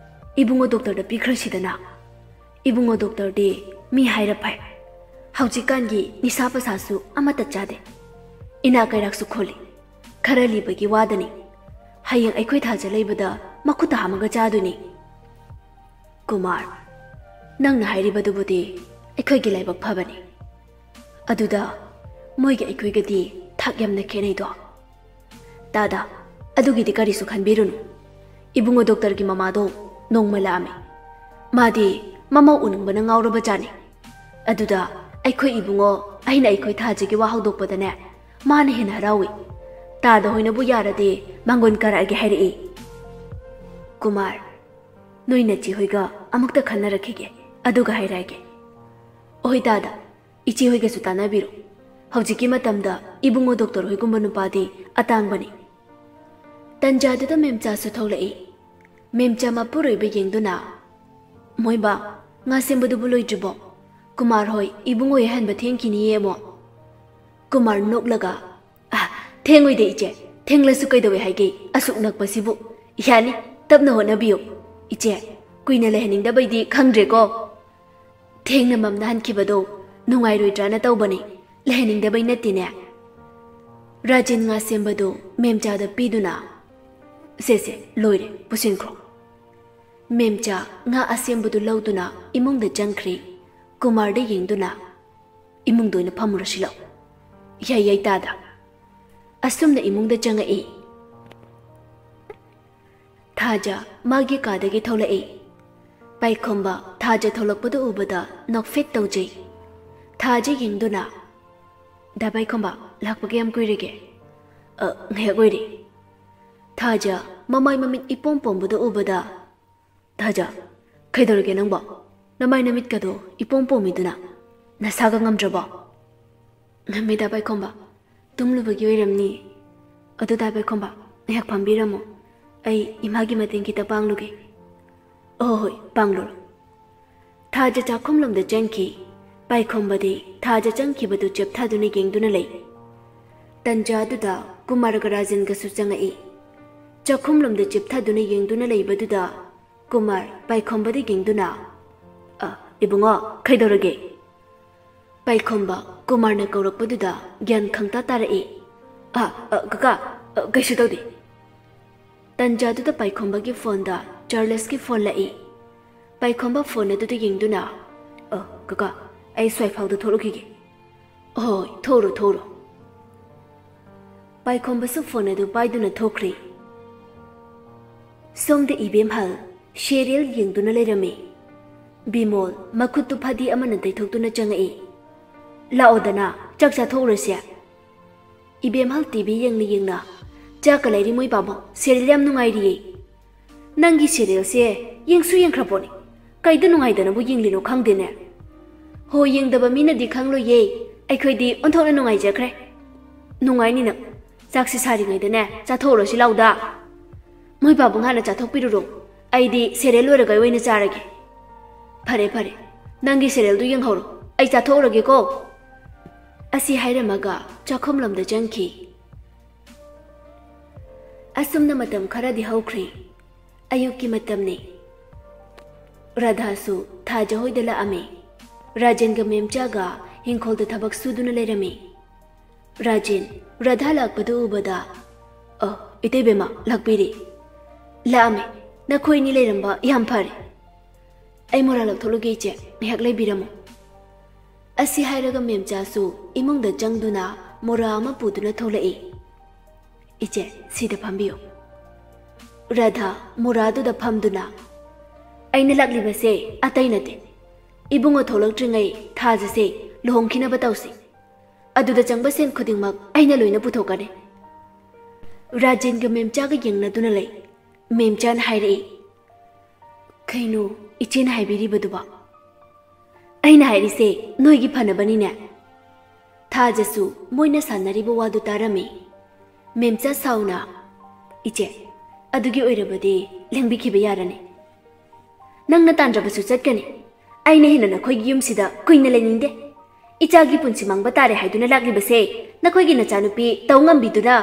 ꯏꯕꯨꯡꯉꯣ ꯗꯣꯛꯇꯔꯗ ꯄꯤꯈ꯭ꯔꯁꯤꯗꯅ꯫ ꯏꯕꯨꯡꯉꯣ ꯗꯣꯛꯇꯔꯗꯤ ꯃꯤ ꯍꯥꯏꯔ ꯐꯩ꯫ ꯍꯧꯖꯤꯛꯀꯥꯟꯒꯤ ꯅꯤꯁꯥ ꯄꯁꯥꯁꯨ ꯑꯃꯠꯇ ꯆꯥꯗꯦ꯫ ꯏꯅꯥ ꯀꯩꯔꯥꯛꯁꯨ ꯈꯨꯜꯂꯤ꯫ ꯈꯔ ꯂꯤꯕꯒꯤ ꯋꯥꯗꯅꯤ꯫ ꯍꯌꯦꯡ ꯑꯩꯈꯣꯏ ꯊꯥꯖ ꯂꯩꯕꯗ ꯃꯈꯨꯠꯇ ꯍꯥꯝꯃꯒ ꯆꯥꯗꯣꯏꯅꯤ꯫" "ꯀꯨꯃꯥꯔ, ꯅꯪꯅ ꯍꯥꯏꯔꯤꯕꯗꯨꯕꯨꯗꯤ ꯑꯩꯈꯣꯏꯒꯤ ꯂꯥꯏꯕꯛ ꯐꯕꯅꯤ꯫ ꯑꯗꯨꯗ ꯃꯣꯏꯒ ꯑꯩꯈꯣꯏꯒꯗꯤ ꯊꯥꯛ ꯌꯥꯝꯅ ꯈꯦꯠꯅꯩꯗꯣ꯫" "ꯇꯥꯗ, ꯑꯗꯨꯒꯤꯗꯤ ꯀꯔꯤꯁꯨ ꯈꯟꯕꯤꯔꯨꯅꯨ꯫ ꯏꯕꯨꯡꯉꯣ ꯗꯣꯛꯇꯔꯒꯤ ꯃꯃꯥꯗꯣ ꯅꯣꯡꯃ ꯂꯥꯛꯑꯝꯃꯤ꯫ ꯃꯥꯗꯤ ꯃꯃꯧ ꯎꯅꯤꯡꯕꯅ ꯉꯥꯎꯔꯕ ꯖꯥꯠꯅꯤ꯫ ꯑꯗꯨꯗ ꯑꯩꯈꯣꯏ ꯏꯕꯨꯡꯉꯣ ꯑꯩꯅ ꯑꯩꯈꯣꯏ ꯊꯥꯖꯒꯤ ꯋꯥ ꯍꯧꯗꯣꯛꯄꯗꯅꯦ, ꯃꯥꯅ ꯍꯦꯟꯅ ꯍꯔꯥꯎꯏ꯫ ꯇꯥꯗ ꯍꯣꯏꯅꯕꯨ ꯌꯥꯔꯗꯤ ꯃꯥꯡꯒꯣꯟ ꯀꯥꯔꯛꯑꯒꯦ ꯍꯥꯏꯔꯛꯏ꯫" "ꯀꯨꯃꯥꯔ, ꯅꯣꯏ ꯅꯆꯦ ꯍꯣꯏꯒ ꯑꯃꯨꯛꯇ ꯈꯟꯅꯔꯛꯈꯤꯒꯦ, ꯑꯗꯨꯒ ꯍꯥꯏꯔꯛꯑꯒꯦ꯫" "ꯑꯣꯍꯣꯏ ꯇꯥꯗ, ꯏꯆꯦ ꯍꯣꯏꯒꯁꯨ ꯇꯥꯟꯅꯕꯤꯔꯣ꯫ ꯍꯧꯖꯤꯛꯀꯤ ꯃꯇꯝꯗ ꯏꯕꯨꯡꯉꯣ ꯗꯣꯛꯇꯔ ꯍꯣꯏꯒꯨꯝꯕ ꯅꯨꯄꯥꯗꯤ ꯑꯇꯥꯡꯕꯅꯤ꯫" ꯇꯟꯖꯥꯗꯨꯗ ꯃꯦꯝꯆꯥꯁꯨ ꯊꯣꯛꯂꯛꯏ꯫ ꯃꯦꯝꯆꯥ ꯃꯄꯨꯔꯣꯏꯕ ꯌꯦꯡꯗꯨꯅ, "ꯃꯣꯏꯕꯥ, ꯉꯥ ꯁꯦꯝꯕꯗꯨꯕꯨ ꯂꯣꯏꯗ꯭ꯔꯤꯕꯣ? ꯀꯨꯃꯥꯔ ꯍꯣꯏ ꯏꯕꯨꯡꯉꯣ ꯍꯣꯏ ꯑꯍꯟꯕ ꯊꯦꯡꯈꯤꯅꯤꯌꯦ ꯑꯃꯨꯛ꯫" ꯀꯨꯃꯥꯔ ꯅꯣꯛꯂꯒ, "ꯑ, ꯊꯦꯡꯉꯣꯏꯗ ꯏꯆꯦ, ꯊꯦꯡꯂꯁꯨ ꯀꯩꯗꯧꯋꯦ ꯍꯥꯏꯒꯦ, ꯑꯁꯨꯛ ꯅꯛꯄꯁꯤꯕꯨ꯫ ꯌꯥꯅꯤ, ꯇꯞꯅ ꯍꯣꯠꯅꯕꯤꯌꯨ꯫ ꯏꯆꯦ, ꯀꯨꯏꯅ ꯂꯩꯍꯟꯅꯤꯡꯗꯕꯩꯗꯤ ꯈꯪꯗ꯭ꯔꯦꯀꯣ꯫ ꯊꯦꯡꯅ ꯃꯝꯅ ꯍꯟꯈꯤꯕꯗꯣ ꯅꯨꯡꯉꯥꯏꯔꯣꯏꯗ꯭ꯔꯥꯅ ꯇꯧꯕꯅꯤ, ꯂꯩꯍꯟꯅꯤꯡꯗꯕꯩ ꯅꯠꯇꯦꯅꯦ꯫" ꯔꯥꯖꯦꯟ ꯉꯥ ꯁꯦꯝꯕꯗꯨ ꯃꯦꯝꯆꯥꯗ ꯄꯤꯗꯨꯅ, "ꯁꯦ ꯁꯦ, ꯂꯣꯏꯔꯦ, ꯄꯨꯁꯤꯟꯈ꯭ꯔꯣ꯫" ꯃꯦꯝꯆꯥ ꯉꯥ ꯑꯁꯦꯝꯕꯗꯨ ꯂꯧꯗꯨꯅ ꯏꯃꯨꯡꯗ ꯆꯪꯈ꯭ꯔꯤ꯫ ꯀꯨꯃꯥꯔꯗ ꯌꯦꯡꯗꯨꯅ, "ꯏꯃꯨꯡꯗ ꯑꯣꯏꯅ ꯐꯝꯃꯨꯔꯁꯤ ꯂꯥꯎ꯫" "ꯌꯥꯏ ꯌꯥꯏ ꯇꯥꯗ꯫" ꯑꯁꯨꯝꯅ ꯏꯃꯨꯡꯗ ꯆꯪꯉꯛꯏ꯫ ꯊꯥꯖ ꯃꯥꯒꯤ ꯀꯥꯗꯒꯤ ꯊꯣꯛꯂꯛꯏ꯫ ꯄꯥꯏꯈꯣꯝꯕ ꯊꯥꯖ ꯊꯣꯛꯂꯛꯄꯗꯨ ꯎꯕꯗ ꯅꯣꯛꯐꯦꯠ ꯇꯧꯖꯩ꯫ ꯊꯥꯖ ꯌꯦꯡꯗꯨꯅ, "ꯗꯥ ꯄꯥꯏꯈꯣꯝꯕ, ꯂꯥꯛꯄ ꯀꯌꯥꯝ ꯀꯨꯏꯔꯒꯦ?" "ꯑ, ꯉꯥꯏꯍꯥꯛ ꯑꯣꯏꯔꯦ꯫" ꯊꯥꯖ ꯃꯃꯥꯏ ꯃꯃꯤꯠ ꯏꯄꯣꯝ ꯄꯣꯝꯕꯗꯨ ꯎꯕꯗ, "ꯊꯥꯖ, ꯀꯩꯗꯧꯔꯒꯦ ꯅꯪꯕꯣ? ꯅꯃꯥꯏ ꯅꯃꯤꯠꯀꯗꯣ ꯏꯄꯣꯝ ꯄꯣꯝꯃꯤꯗꯨꯅ꯫ ꯅꯁꯥꯒ ꯉꯝꯗ꯭ꯔꯕꯣ?" "ꯉꯝꯃꯦ ꯗꯥ ꯄꯥꯏꯈꯣꯝꯕ, ꯇꯨꯝꯂꯨꯕꯒꯤ ꯑꯣꯏꯔꯝꯅꯤ꯫ ꯑꯗꯨ ꯗꯥ ꯄꯥꯏꯈꯣꯝꯕ, ꯉꯥꯏꯍꯥꯛ ꯐꯝꯕꯤꯔꯝꯃꯣ꯫ ꯑꯩ ꯏꯃꯥꯒꯤ ꯃꯇꯦꯡ ꯈꯤꯇ ꯄꯥꯡꯂꯨꯒꯦ꯫" "ꯑꯣ ꯍꯣꯏ, ꯄꯥꯡꯂꯨꯔꯣ꯫" ꯊꯥꯖ ꯆꯥꯛꯈꯨꯝꯂꯣꯝꯗ ꯆꯪꯈꯤ꯫ ꯄꯥꯏꯈꯣꯝꯕꯗꯤ ꯊꯥꯖ ꯆꯪꯈꯤꯕꯗꯨ ꯆꯦꯞꯊꯗꯨꯅ ꯌꯦꯡꯗꯨꯅ ꯂꯩ꯫ ꯇꯟꯖꯥꯗꯨꯗ ꯀꯨꯃꯥꯔꯒ ꯔꯥꯖꯦꯟꯒꯁꯨ ꯆꯪꯉꯛꯏ꯫ ꯆꯥꯛꯈꯨꯝꯂꯣꯝꯗ ꯆꯦꯞꯊꯗꯨꯅ ꯌꯦꯡꯗꯨꯅ ꯂꯩꯕꯗꯨꯗ ꯀꯨꯃꯥꯔ ꯄꯥꯏꯈꯣꯝꯕꯗ ꯌꯦꯡꯗꯨꯅ, "ꯑ, ꯏꯕꯨꯡꯉꯣ, ꯀꯩꯗꯧꯔꯒꯦ?" ꯄꯥꯏꯈꯣꯝꯕ ꯀꯨꯃꯥꯔꯅ ꯀꯧꯔꯛꯄꯗꯨꯗ ꯒ꯭ꯌꯥꯟ ꯈꯪꯇꯥ ꯇꯥꯔꯛꯏ꯫ "ꯑ, ꯑ, ꯀꯀꯥ, ꯑ, ꯀꯩꯁꯨ ꯇꯧꯗꯦ꯫" ꯇꯟꯖꯥꯗꯨꯗ ꯄꯥꯏꯈꯣꯝꯕꯒꯤ ꯐꯣꯟꯗ ꯆꯥꯔꯂꯦꯁꯀꯤ ꯐꯣꯟ ꯂꯥꯛꯏ꯫ ꯄꯥꯏꯈꯣꯝꯕ ꯐꯣꯟ ꯑꯗꯨꯗ ꯌꯦꯡꯗꯨꯅ, "ꯑ, ꯀꯀꯥ, ꯑꯩ ꯁ꯭ꯋꯥꯏꯐꯥꯎꯗ ꯊꯣꯛꯂꯨꯈꯤꯒꯦ꯫" "ꯍꯣꯏ, ꯊꯣꯛꯎꯔꯣ, ꯊꯣꯛꯎꯔꯣ꯫" ꯄꯥꯏꯈꯣꯝꯕꯁꯨ ꯐꯣꯟ ꯑꯗꯨ ꯄꯥꯏꯗꯨꯅ ꯊꯣꯛꯈ꯭ꯔꯦ꯫ ꯁꯣꯝꯗ ꯏꯕꯦꯝꯍꯜ ꯁꯦꯔꯤꯌꯦꯜ ꯌꯦꯡꯗꯨꯅ ꯂꯩꯔꯝꯃꯤ꯫ ꯕꯤꯃꯣꯜ ꯃꯈꯨꯠꯇꯨ ꯐꯗꯤ ꯑꯃꯅ ꯇꯩꯊꯣꯛꯇꯨꯅ ꯆꯪꯉꯛꯏ꯫ "ꯂꯥꯛꯑꯣꯗꯅ, ꯆꯥꯛ ꯆꯥꯊꯣꯛꯎꯔꯁꯦ꯫" ꯏꯕꯦꯝꯍꯜ ꯇꯤ ꯚꯤ ꯌꯦꯡꯅ ꯌꯦꯡꯅ, "ꯆꯥꯛꯀ ꯂꯩꯔꯤ ꯃꯣꯏ ꯄꯥꯕꯨꯡ, ꯁꯦꯔꯤꯌꯦꯜ ꯌꯥꯝ ꯅꯨꯡꯉꯥꯏꯔꯤꯌꯦ꯫" "ꯅꯪꯒꯤ ꯁꯦꯔꯤꯌꯦꯜꯁꯦ ꯌꯦꯡꯁꯨ ꯌꯦꯡꯈ꯭ꯔ ꯄꯣꯠꯅꯤ꯫ ꯀꯩꯗ ꯅꯨꯡꯉꯥꯏꯗꯅꯕꯨ ꯌꯦꯡꯂꯤꯅꯣ ꯈꯪꯗꯦꯅꯦ꯫ ꯍꯣ, ꯌꯦꯡꯗꯕ ꯃꯤꯅꯗꯤ ꯈꯪꯂꯣꯏꯌꯦ꯫ ꯑꯩꯈꯣꯏꯗꯤ ꯑꯣꯟꯊꯣꯛꯅ ꯅꯨꯡꯉꯥꯏꯖꯈ꯭ꯔꯦ꯫" "ꯅꯨꯡꯉꯥꯏꯅꯤ ꯅꯪ꯫ ꯆꯥꯛꯁꯤ ꯁꯥꯔꯤꯉꯩꯗꯅꯦ ꯆꯥꯊꯣꯛꯎꯔꯁꯤ ꯂꯥꯎꯗ꯫" "ꯃꯣꯏ ꯄꯥꯕꯨꯡ ꯍꯥꯟꯅ ꯆꯥꯊꯣꯛꯄꯤꯔꯨꯔꯣ꯫ ꯑꯩꯗꯤ ꯁꯦꯔꯤꯌꯦꯜ ꯂꯣꯏꯔꯒ ꯑꯣꯏꯅ ꯆꯥꯔꯒꯦ꯫" "ꯐꯔꯦ, ꯐꯔꯦ꯫ ꯅꯪꯒꯤ ꯁꯦꯔꯤꯌꯦꯜꯗꯨ ꯌꯦꯡꯍꯧꯔꯣ꯫ ꯑꯩ ꯆꯥꯊꯣꯛꯎꯔꯒꯦꯀꯣ꯫" ꯑꯁꯤ ꯍꯥꯏꯔꯝꯃꯒ ꯆꯥꯛꯈꯨꯝꯂꯣꯝꯗ ꯆꯪꯈꯤ꯫ ꯑꯁꯨꯝꯅ ꯃꯇꯝ ꯈꯔꯗꯤ ꯍꯧꯈ꯭ꯔꯦ꯫ ꯑꯌꯨꯛꯀꯤ ꯃꯇꯝꯅꯤ꯫ ꯔꯥꯙꯥꯁꯨ ꯊꯥꯖ ꯍꯣꯏꯗ ꯂꯥꯛꯑꯝꯃꯤ꯫ ꯔꯥꯖꯦꯟꯒ ꯃꯦꯝꯆꯥꯒ ꯍꯤꯡꯈꯣꯜꯗ ꯊꯕꯛ ꯁꯨꯗꯨꯅ ꯂꯩꯔꯝꯃꯤ꯫ ꯔꯥꯖꯦꯟ ꯔꯥꯙꯥ ꯂꯥꯛꯄꯗꯨ ꯎꯕꯗ, "ꯑ, ꯏꯇꯩꯕꯦꯝꯃ, ꯂꯥꯛꯄꯤꯔꯦ꯫" "ꯂꯥꯛꯑꯝꯃꯦ꯫ ꯅꯈꯣꯏ ꯑꯅꯤ ꯂꯩꯔꯝꯕ ꯌꯥꯝ ꯐꯔꯦ꯫ ꯑꯩ ꯃꯣꯔꯥ ꯂꯧꯊꯣꯛꯂꯨꯒꯦ, ꯏꯆꯦ, ꯉꯥꯏꯍꯥꯛ ꯂꯩꯕꯤꯔꯝꯃꯨ꯫ ꯑꯁꯤ ꯍꯥꯏꯔꯒ ꯃꯦꯝꯆꯥꯁꯨ ꯏꯃꯨꯡꯗ ꯆꯪꯗꯨꯅ ꯃꯣꯔꯥ ꯑꯃ ꯄꯨꯗꯨꯅ ꯊꯣꯛꯂꯛꯏ꯫ "ꯏꯆꯦ, ꯁꯤꯗ ꯐꯝꯕꯤꯌꯨ꯫" ꯔꯥꯙꯥ ꯃꯣꯔꯥꯗꯨꯗ ꯐꯝꯗꯨꯅ, "ꯑꯩꯅ ꯂꯥꯛꯂꯤꯕꯁꯦ ꯑꯇꯩ ꯅꯠꯇꯦ, ꯏꯕꯨꯡꯉꯣ ꯊꯣꯛꯂꯛꯇ꯭ꯔꯤꯉꯩ ꯊꯥꯖꯁꯦ ꯂꯨꯍꯣꯡꯈꯤꯅꯕ ꯇꯧꯁꯤ꯫ ꯑꯗꯨꯗ ꯆꯪꯕ ꯁꯦꯟ ꯈꯨꯗꯤꯡꯃꯛ ꯑꯩꯅ ꯂꯣꯏꯅ ꯄꯨꯊꯣꯛꯀꯅꯤ꯫" ꯔꯥꯖꯦꯟꯒ ꯃꯦꯝꯆꯥꯒ ꯌꯦꯡꯅꯗꯨꯅ ꯂꯩ꯫ ꯃꯦꯝꯆꯥꯅ ꯍꯥꯏꯔꯛꯏ, "ꯀꯩꯅꯣ ꯏꯆꯦꯅ ꯍꯥꯏꯕꯤꯔꯤꯕꯗꯨꯕꯣ?" "ꯑꯩꯅ ꯍꯥꯏꯔꯤꯁꯦ ꯅꯣꯏꯒꯤ ꯐꯅꯕꯅꯤꯅꯦ꯫" ꯊꯥꯖꯁꯨ ꯃꯣꯏꯅ ꯁꯥꯟꯅꯔꯤꯕ ꯋꯥꯗꯨ ꯇꯥꯔꯝꯃꯤ꯫ ꯃꯦꯝꯆꯥ ꯁꯥꯎꯅ, "ꯏꯆꯦ, ꯑꯗꯨꯒꯤ ꯑꯣꯏꯔꯕꯗꯤ ꯂꯦꯡꯕꯤꯈꯤꯕ ꯌꯥꯔꯅꯤ꯫ ꯅꯪꯅ ꯇꯥꯟꯗ꯭ꯔꯕꯁꯨ ꯆꯠꯀꯅꯤ꯫ ꯑꯩꯅ ꯍꯦꯟꯅ ꯅꯈꯣꯏꯒꯤ ꯌꯨꯝꯁꯤꯗ ꯀꯨꯏꯅ ꯂꯩꯅꯤꯡꯗꯦ꯫ ꯏꯆꯥꯒꯤ ꯄꯨꯟꯁꯤ ꯃꯥꯡꯕ ꯇꯥꯔꯦ ꯍꯥꯏꯗꯨꯅ ꯂꯥꯛꯂꯤꯕꯁꯦ ꯅꯈꯣꯏꯒꯤ ꯅꯆꯥꯅꯨꯄꯤ ꯇꯧ ꯉꯝꯕꯤꯗꯨꯅ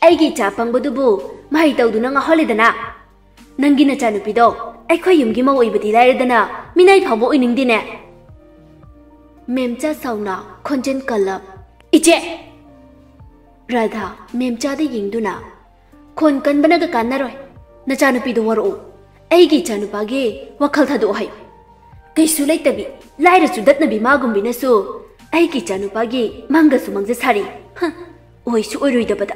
ꯑꯩꯒꯤ ꯏꯆꯥ ꯑꯄꯪꯕꯗꯨꯕꯨ ꯃꯍꯩ ꯇꯧꯗꯨꯅ ꯉꯥꯎꯍꯜꯂꯦꯗꯅ꯫ ꯅꯪꯒꯤ ꯅꯆꯥꯅꯨꯄꯤꯗꯣ ꯑꯩꯈꯣꯏ ꯌꯨꯝꯒꯤ ꯃꯧ ꯑꯣꯏꯕꯗꯤ ꯂꯥꯏꯔꯗꯅ ꯃꯤꯅꯥꯏ ꯐꯥꯎꯕ ꯑꯣꯏꯅꯤꯡꯗꯦꯅꯦ꯫" ꯃꯦꯝꯆꯥ ꯁꯥꯎꯅ ꯈꯣꯟꯖꯦꯜ ꯀꯜꯂꯞ, "ꯏꯆꯦ!" ꯔꯥꯙꯥ ꯃꯦꯝꯆꯥꯗ ꯌꯦꯡꯗꯨꯅ, "ꯈꯣꯟ ꯀꯟꯕꯅꯒ ꯀꯥꯟꯅꯔꯣꯏ꯫ ꯅꯆꯥꯅꯨꯄꯤꯗꯣ ꯋꯥꯔꯛꯎ꯫ ꯑꯩꯒꯤ ꯏꯆꯥꯅꯨꯄꯥꯒꯤ ꯋꯥꯈꯜ ꯊꯥꯗꯣꯛꯑꯣ ꯍꯥꯏꯌꯨ꯫ ꯀꯩꯁꯨ ꯂꯩꯇꯕꯤ, ꯂꯥꯏꯔ ꯆꯨꯗꯠꯅꯕꯤ ꯃꯥꯒꯨꯝꯕꯤꯅꯁꯨ ꯑꯩꯒꯤ ꯏꯆꯥꯅꯨꯄꯥꯒꯤ ꯃꯪꯒꯁꯨ ꯃꯪꯖ ꯁꯥꯔꯤ꯫ ꯍ, ꯑꯣꯏꯁꯨ ꯑꯣꯏꯔꯣꯏꯗꯕꯗ꯫"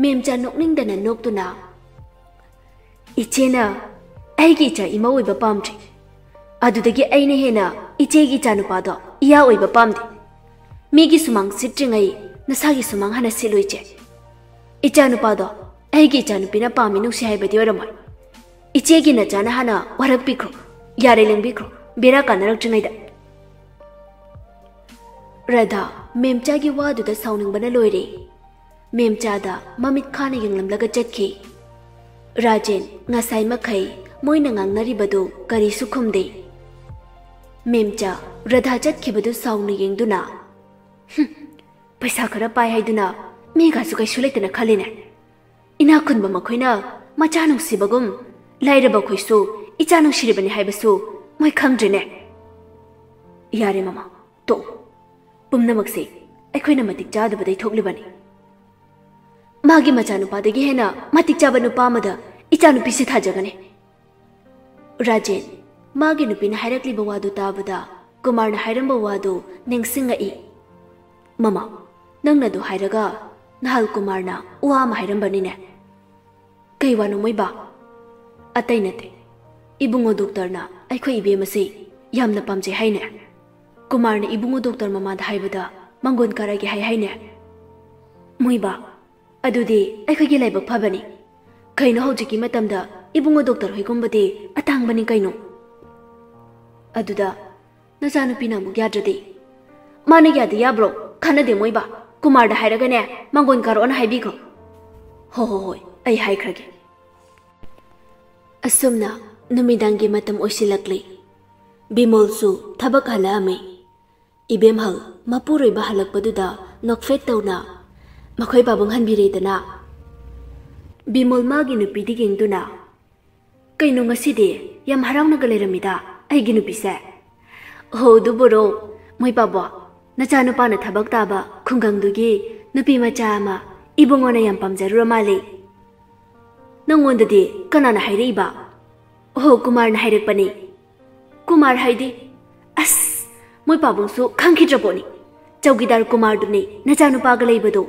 ꯃꯦꯝꯆꯥ ꯅꯣꯛꯅꯤꯡꯗꯅ ꯅꯣꯛꯇꯨꯅ, "ꯏꯆꯦꯅ ꯑꯩꯒꯤ ꯏꯆꯥ ꯏꯃꯧ ꯑꯣꯏꯕ ꯄꯥꯝꯗ꯭ꯔꯤ꯫ ꯑꯗꯨꯗꯒꯤ ꯑꯩꯅ ꯍꯦꯟꯅ ꯏꯆꯦꯒꯤ ꯏꯆꯥꯅꯨꯄꯥꯗꯣ ꯏꯌꯥ ꯑꯣꯏꯕ ꯄꯥꯝꯗꯦ꯫ ꯃꯤꯒꯤ ꯁꯨꯃꯥꯡ ꯁꯤꯠꯇ꯭ꯔꯤꯉꯩ ꯅꯁꯥꯒꯤ ꯁꯨꯃꯥꯡ ꯍꯥꯟꯅ ꯁꯤꯠꯂꯨ, ꯏꯆꯦ꯫ ꯏꯆꯥꯅꯨꯄꯥꯗꯣ ꯑꯩꯒꯤ ꯏꯆꯥꯅꯨꯄꯤꯅ ꯄꯥꯝꯃꯤ ꯅꯨꯡꯁꯤ ꯍꯥꯏꯕꯗꯤ ꯑꯣꯏꯔꯝꯃꯣꯏ꯫ ꯏꯆꯦꯒꯤ ꯅꯆꯥꯅ ꯍꯥꯟꯅ ꯋꯥꯔꯛꯄꯤꯈ꯭ꯔꯣ꯫ ꯌꯥꯔꯦ, ꯂꯦꯡꯕꯤꯈ꯭ꯔꯣ, ꯕꯦꯔꯥ ꯀꯥꯟꯅꯔꯛꯇ꯭ꯔꯤꯉꯩꯗ꯫" ꯔꯥꯙꯥ ꯃꯦꯝꯆꯥꯒꯤ ꯋꯥꯗꯨꯗ ꯁꯥꯎꯅꯤꯡꯕꯅ ꯂꯣꯏꯔꯦ꯫ ꯃꯦꯝꯆꯥꯗ ꯃꯃꯤꯠ ꯈꯥꯅ ꯌꯦꯡꯂꯝꯂꯒ ꯆꯠꯈꯤ꯫ ꯔꯥꯖꯦꯟ ꯉꯁꯥꯏ ꯃꯈꯩ ꯃꯣꯏꯅ ꯉꯥꯡꯅꯔꯤꯕꯗꯨ ꯀꯔꯤꯁꯨ ꯈꯨꯝꯗꯦ꯫ ꯃꯦꯝꯆꯥ ꯔꯥꯙꯥ ꯆꯠꯈꯤꯕꯗꯨ ꯁꯥꯎꯅ ꯌꯦꯡꯗꯨꯅ, "ꯍꯨꯝ, ꯄꯩꯁꯥ ꯈꯔ ꯄꯥꯏ ꯍꯥꯏꯗꯨꯅ ꯃꯤꯒꯁꯨ ꯀꯩꯁꯨ ꯂꯩꯇꯅ ꯈꯜꯂꯤꯅꯦ꯫ ꯏꯅꯥꯛ ꯈꯨꯟꯕ ꯃꯈꯣꯏꯅ ꯃꯆꯥ ꯅꯨꯡꯁꯤꯕꯒꯨꯝ ꯂꯥꯏꯔꯕ ꯑꯩꯈꯣꯏꯁꯨ ꯏꯆꯥ ꯅꯨꯡꯁꯤꯔꯤꯕꯅꯤ ꯍꯥꯏꯕꯁꯨ ꯃꯣꯏ ꯈꯪꯗ꯭ꯔꯦꯅꯦ꯫ ꯌꯥꯔꯦ ꯃꯃꯥ, ꯇꯣꯛꯎ꯫ ꯄꯨꯝꯅꯃꯛꯁꯦ ꯑꯩꯈꯣꯏꯅ ꯃꯇꯤꯛ ꯆꯥꯗꯕꯗꯩ ꯊꯣꯛꯂꯤꯕꯅꯤ꯫ ꯃꯥꯒꯤ ꯃꯆꯥꯅꯨꯄꯥꯗꯒꯤ ꯍꯦꯟꯅ ꯃꯇꯤꯛ ꯆꯥꯕ ꯅꯨꯄꯥ ꯑꯃꯗ ꯏꯆꯥꯅꯨꯄꯤꯁꯦ ꯊꯥꯖꯒꯅꯤ꯫ ꯔꯥꯖꯦꯟ, ꯃꯥꯒꯤ ꯅꯨꯄꯤꯅ ꯍꯥꯏꯔꯛꯂꯤꯕ ꯋꯥꯗꯨ ꯇꯥꯕꯗ ꯀꯨꯃꯥꯔꯅ ꯍꯥꯏꯔꯝꯕ ꯋꯥꯗꯨ ꯅꯤꯡꯁꯤꯡꯉꯛꯏ꯫ "ꯃꯃꯥ, ꯅꯪꯅ ꯑꯗꯨ ꯍꯥꯏꯔꯒ ꯅꯍꯥꯜ ꯀꯨꯃꯥꯔꯅ ꯋꯥ ꯑꯃ ꯍꯥꯏꯔꯝꯕꯅꯤꯅꯦ꯫ ꯀꯩ ꯋꯥꯅꯣ ꯃꯣꯏꯕꯥ?" "ꯑꯇꯩ ꯅꯠꯇꯦ, ꯏꯕꯨꯡꯉꯣ ꯗꯣꯛꯇꯔꯅ ꯑꯩꯈꯣꯏ ꯏꯕꯦꯝ ꯑꯁꯤ ꯌꯥꯝꯅ ꯄꯥꯝꯖꯩ ꯍꯥꯏꯅꯦ꯫ ꯀꯨꯃꯥꯔꯅ ꯏꯕꯨꯡꯉꯣ ꯗꯣꯛꯇꯔ ꯃꯃꯥꯗ ꯍꯥꯏꯕꯗ ꯃꯪꯒꯣꯟ ꯀꯥꯔꯛꯑꯒꯦ ꯍꯥꯏ ꯍꯥꯏꯅꯦ꯫ ꯃꯣꯏꯕꯥ, ꯑꯗꯨꯗꯤ ꯑꯩꯈꯣꯏꯒꯤ ꯂꯥꯏꯕꯛ ꯐꯕꯅꯤ꯫ ꯀꯩꯅꯣ ꯍꯧꯖꯤꯛꯀꯤ ꯃꯇꯝꯗ ꯏꯕꯨꯡꯉꯣ ꯗꯣꯛꯇꯔ ꯍꯣꯏꯒꯨꯝꯕꯗꯤ ꯑꯇꯥꯡꯕꯅꯤ ꯀꯩꯅꯣ?" ꯑꯗꯨꯗ ꯅꯆꯥꯅꯨꯄꯤꯅ ꯑꯃꯨꯛ ꯌꯥꯗ꯭ꯔꯗꯤ? "ꯃꯥꯅ ꯌꯥꯗ ꯌꯥꯕ꯭ꯔꯣ? ꯀꯥꯟꯅꯗꯦ ꯃꯣꯏꯕꯥ, ꯀꯨꯃꯥꯔꯗ ꯍꯥꯏꯔꯒꯅꯦ ꯃꯪꯒꯣꯟ ꯀꯥꯔꯛꯑꯣꯅ ꯍꯥꯏꯕꯤꯈꯣ꯫" "ꯍꯣ ꯍꯣ ꯍꯣꯏ, ꯑꯩ ꯍꯥꯏꯈ꯭ꯔꯒꯦ꯫" ꯑꯁꯨꯝꯅ ꯅꯨꯃꯤꯗꯥꯡꯒꯤ ꯃꯇꯝ ꯑꯣꯏꯁꯤꯜꯂꯛꯂꯤ꯫ ꯕꯤꯃꯣꯜꯁꯨ ꯊꯕꯛ ꯍꯜꯂꯛꯑꯝꯃꯤ꯫ ꯏꯕꯦꯝꯍꯜ ꯃꯄꯨꯔꯣꯏꯕ ꯍꯜꯂꯛꯄꯗꯨꯗ ꯅꯣꯛꯐꯦꯠ ꯇꯧꯅ ꯃꯈꯣꯏ ꯄꯥꯕꯨꯡ ꯍꯟꯕꯤꯔꯦꯗꯅ꯫ ꯕꯤꯃꯣꯜ ꯃꯥꯒꯤ ꯅꯨꯄꯤꯗ ꯌꯦꯡꯗꯨꯅ, "ꯀꯩꯅꯣ ꯉꯁꯤꯗꯤ ꯌꯥꯝ ꯍꯔꯥꯎꯅꯒ ꯂꯩꯔꯝꯃꯤꯗ ꯑꯩꯒꯤ ꯅꯨꯄꯤꯁꯦ?" "ꯍꯣ, ꯑꯗꯨꯕꯨꯔꯣ, ꯃꯣꯏ ꯄꯥꯕꯣ, ꯅꯆꯥꯅꯨꯄꯥꯅ ꯊꯕꯛ ꯇꯥꯕ ꯈꯨꯡꯒꯪꯗꯨꯒꯤ ꯅꯨꯄꯤ ꯃꯆꯥ ꯑꯃ ꯏꯕꯨꯡꯉꯣꯅ ꯌꯥꯝ ꯄꯥꯝꯖꯔꯨꯔ ꯃꯥꯜꯂꯦ꯫" "ꯅꯪꯉꯣꯟꯗꯗꯤ ꯀꯅꯥꯅ ꯍꯥꯏꯔꯛꯏꯕ?" "ꯑꯣꯍꯣ, ꯀꯨꯃꯥꯔꯅ ꯍꯥꯏꯔꯛꯄꯅꯤ꯫" "ꯀꯨꯃꯥꯔ ꯍꯥꯏꯗꯤ?" "ꯑꯁ, ꯃꯣꯏ ꯄꯥꯕꯨꯡꯁꯨ ꯈꯪꯈꯤꯗ꯭ꯔ ꯄꯣꯠꯅꯤ꯫ ꯆꯧꯀꯤꯗꯥꯔ ꯀꯨꯃꯥꯔꯗꯨꯅꯤ ꯅꯆꯥꯅꯨꯄꯥꯒ ꯂꯩꯕꯗꯣ꯫"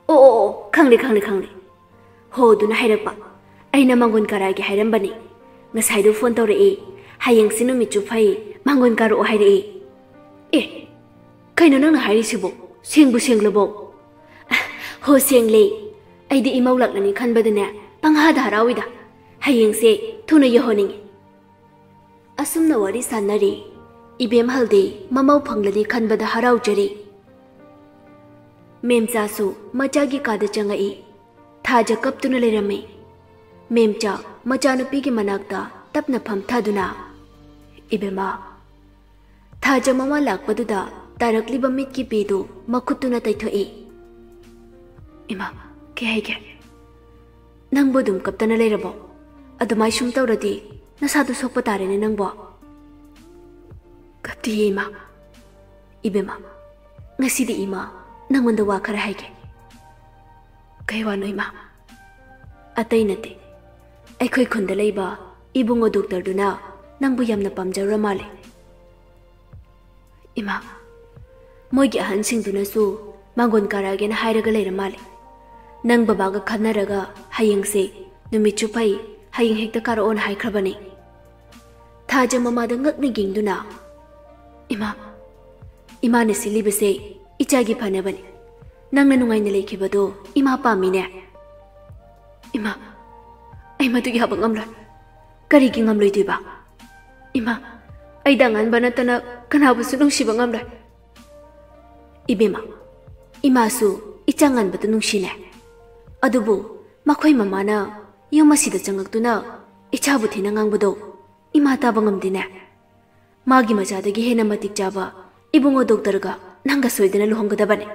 "ꯑꯣ, ꯑꯣ, ꯑꯣ, ꯈꯪꯂꯦ, ꯈꯪꯂꯦ, ꯈꯪꯂꯦ꯫ ꯍꯣ, ꯑꯗꯨꯅ ꯍꯥꯏꯔꯛꯄ꯫ ꯑꯩꯅ ꯃꯪꯒꯣꯟ ꯀꯥꯔꯛꯑꯒꯦ ꯍꯥꯏꯔꯝꯕꯅꯤ꯫ ꯉꯁꯥꯏꯗꯣ ꯐꯣꯟ ꯇꯧꯔꯛꯑꯦ꯫ ꯍꯌꯦꯡꯁꯤ ꯅꯨꯃꯤꯠꯁꯨ ꯐꯩ, ꯃꯪꯒꯣꯟ ꯀꯥꯔꯛꯑꯣ ꯍꯥꯏꯔꯛꯑꯦ꯫" "ꯑꯦ, ꯀꯩꯅꯣ ꯅꯪꯅ ꯍꯥꯏꯔꯤꯁꯤꯕꯣ? ꯁꯦꯡꯕꯨ ꯁꯦꯡꯂꯕꯣ?" "ꯍꯣ, ꯁꯦꯡꯂꯦ꯫ ꯑꯩꯗꯤ ꯏꯃꯧ ꯂꯥꯛꯂꯅꯤ ꯈꯟꯕꯗꯅꯦ ꯄꯪꯍꯥꯗ ꯍꯔꯥꯎꯏꯗ꯫ ꯍꯌꯦꯡꯁꯦ ꯊꯨꯅ ꯌꯧꯍꯟꯅꯤꯡꯉꯤ꯫" ꯑꯁꯨꯝꯅ ꯋꯥꯔꯤ ꯁꯥꯟꯅꯔꯤ꯫ ꯏꯕꯦꯝꯍꯜꯗꯤ ꯃꯃꯧ ꯐꯪꯂꯅꯤ ꯈꯟꯕꯗ ꯍꯔꯥꯎꯖꯔꯤ꯫ ꯃꯦꯝꯆꯥꯁꯨ ꯃꯆꯥꯒꯤ ꯀꯥꯗ ꯆꯪꯉꯛꯏ꯫ ꯊꯥꯖ ꯀꯞꯇꯨꯅ ꯂꯩꯔꯝꯃꯤ꯫ ꯃꯦꯝꯆꯥ ꯃꯆꯥꯅꯨꯄꯤꯒꯤ ꯃꯅꯥꯛꯇ ꯇꯞꯅ ꯐꯝꯊꯗꯨꯅ, "ꯏꯕꯦꯝꯃ꯫" ꯊꯥꯖ ꯃꯃꯥ ꯂꯥꯛꯄꯗꯨꯗ ꯇꯥꯔꯛꯂꯤꯕ ꯃꯤꯠꯀꯤ ꯄꯤꯗꯨ ꯃꯈꯨꯠꯇꯨꯅ ꯇꯩꯊꯣꯛꯏ꯫ "ꯏꯃꯥ, ꯀꯩ ꯍꯥꯏꯒꯦ? ꯅꯪꯕꯨ ꯑꯗꯨꯝ ꯀꯞꯇꯅ ꯂꯩꯔꯕꯣ? ꯑꯗꯨꯃꯥꯏ ꯁꯨꯝ ꯇꯧꯔꯗꯤ ꯅꯁꯥꯗꯨ ꯁꯣꯛꯄ ꯇꯥꯔꯦꯅꯦ ꯅꯪꯕꯣ꯫" "ꯀꯞꯇꯤꯌꯦ ꯏꯃꯥ꯫ ꯏꯕꯦꯝꯃ, ꯉꯁꯤꯗꯤ ꯏꯃꯥ ꯅꯪꯉꯣꯟꯗ ꯋꯥ ꯈꯔ ꯍꯥꯏꯒꯦ꯫" "ꯀꯩ ꯋꯥꯅꯣ ꯏꯃꯥ?" "ꯑꯇꯩ ꯅꯠꯇꯦ, ꯑꯩꯈꯣꯏ ꯈꯨꯟꯗ ꯂꯩꯕ ꯏꯕꯨꯡꯉꯣ ꯗꯣꯛꯇꯔꯗꯨꯅ ꯅꯪꯕꯨ ꯌꯥꯝꯅ ꯄꯥꯝꯖꯔꯨꯔ ꯃꯥꯜꯂꯦ꯫ ꯏꯃꯥ, ꯃꯣꯏꯒꯤ ꯑꯍꯟꯁꯤꯡꯗꯨꯅꯁꯨ ꯃꯥꯡꯒꯣꯟ ꯀꯥꯔꯛꯑꯒꯦꯅ ꯍꯥꯏꯔꯒ ꯂꯩꯔ ꯃꯥꯜꯂꯦ꯫ ꯅꯪ ꯕꯕꯥꯒ ꯈꯟꯅꯔꯒ ꯍꯌꯦꯡꯁꯦ ꯅꯨꯃꯤꯠꯁꯨ ꯐꯩ, ꯍꯌꯦꯡ ꯍꯦꯛꯇ ꯀꯥꯔꯛꯑꯣꯅ ꯍꯥꯏꯈ꯭ꯔꯕꯅꯦ꯫ ꯊꯥꯖ ꯃꯃꯥꯗ ꯉꯛꯅ ꯌꯦꯡꯗꯨꯅ, "ꯏꯃꯥ, ꯏꯃꯥꯅ ꯁꯤꯜꯂꯤꯕꯁꯦ ꯏꯆꯥꯒꯤ ꯐꯅꯕꯅꯤ꯫ ꯅꯪꯅ ꯅꯨꯡꯉꯥꯏꯅ ꯂꯩꯈꯤꯕꯗꯣ ꯏꯃꯥ ꯄꯥꯝꯃꯤꯅꯦ꯫" "ꯏꯃꯥ, ꯑꯩ ꯃꯗꯨ ꯌꯥꯕ ꯉꯝꯂꯣꯏ꯫" "ꯀꯔꯤꯒꯤ ꯉꯝꯂꯣꯏꯗꯣꯏꯕ?" "ꯏꯃꯥ, ꯑꯩꯗ ꯑꯉꯥꯟꯕ ꯅꯠꯇꯅ ꯀꯅꯥꯕꯨꯁꯨ ꯅꯨꯡꯁꯤꯕ ꯉꯝꯂꯣꯏ꯫" "ꯏꯕꯦꯝꯃ, ꯏꯃꯥꯁꯨ ꯏꯆꯥ ꯉꯟꯕꯗꯨ ꯅꯨꯡꯁꯤꯅꯦ꯫ ꯑꯗꯨꯕꯨ ꯃꯈꯣꯏ ꯃꯃꯥꯅ ꯌꯨꯝ ꯑꯁꯤꯗ ꯆꯪꯉꯛꯇꯨꯅ ꯏꯆꯥꯕꯨ ꯊꯤꯅ ꯉꯥꯡꯕꯗꯣ ꯏꯃꯥ ꯇꯥꯕ ꯉꯝꯗꯦꯅꯦ꯫ ꯃꯥꯒꯤ ꯃꯆꯥꯗꯒꯤ ꯍꯦꯟꯅ ꯃꯇꯤꯛ ꯆꯥꯕ ꯏꯕꯨꯡꯉꯣ ꯗꯣꯛꯇꯔꯒ ꯅꯪꯒ ꯁꯣꯏꯗꯅ ꯂꯨꯍꯣꯡꯒꯗꯕꯅꯦ꯫"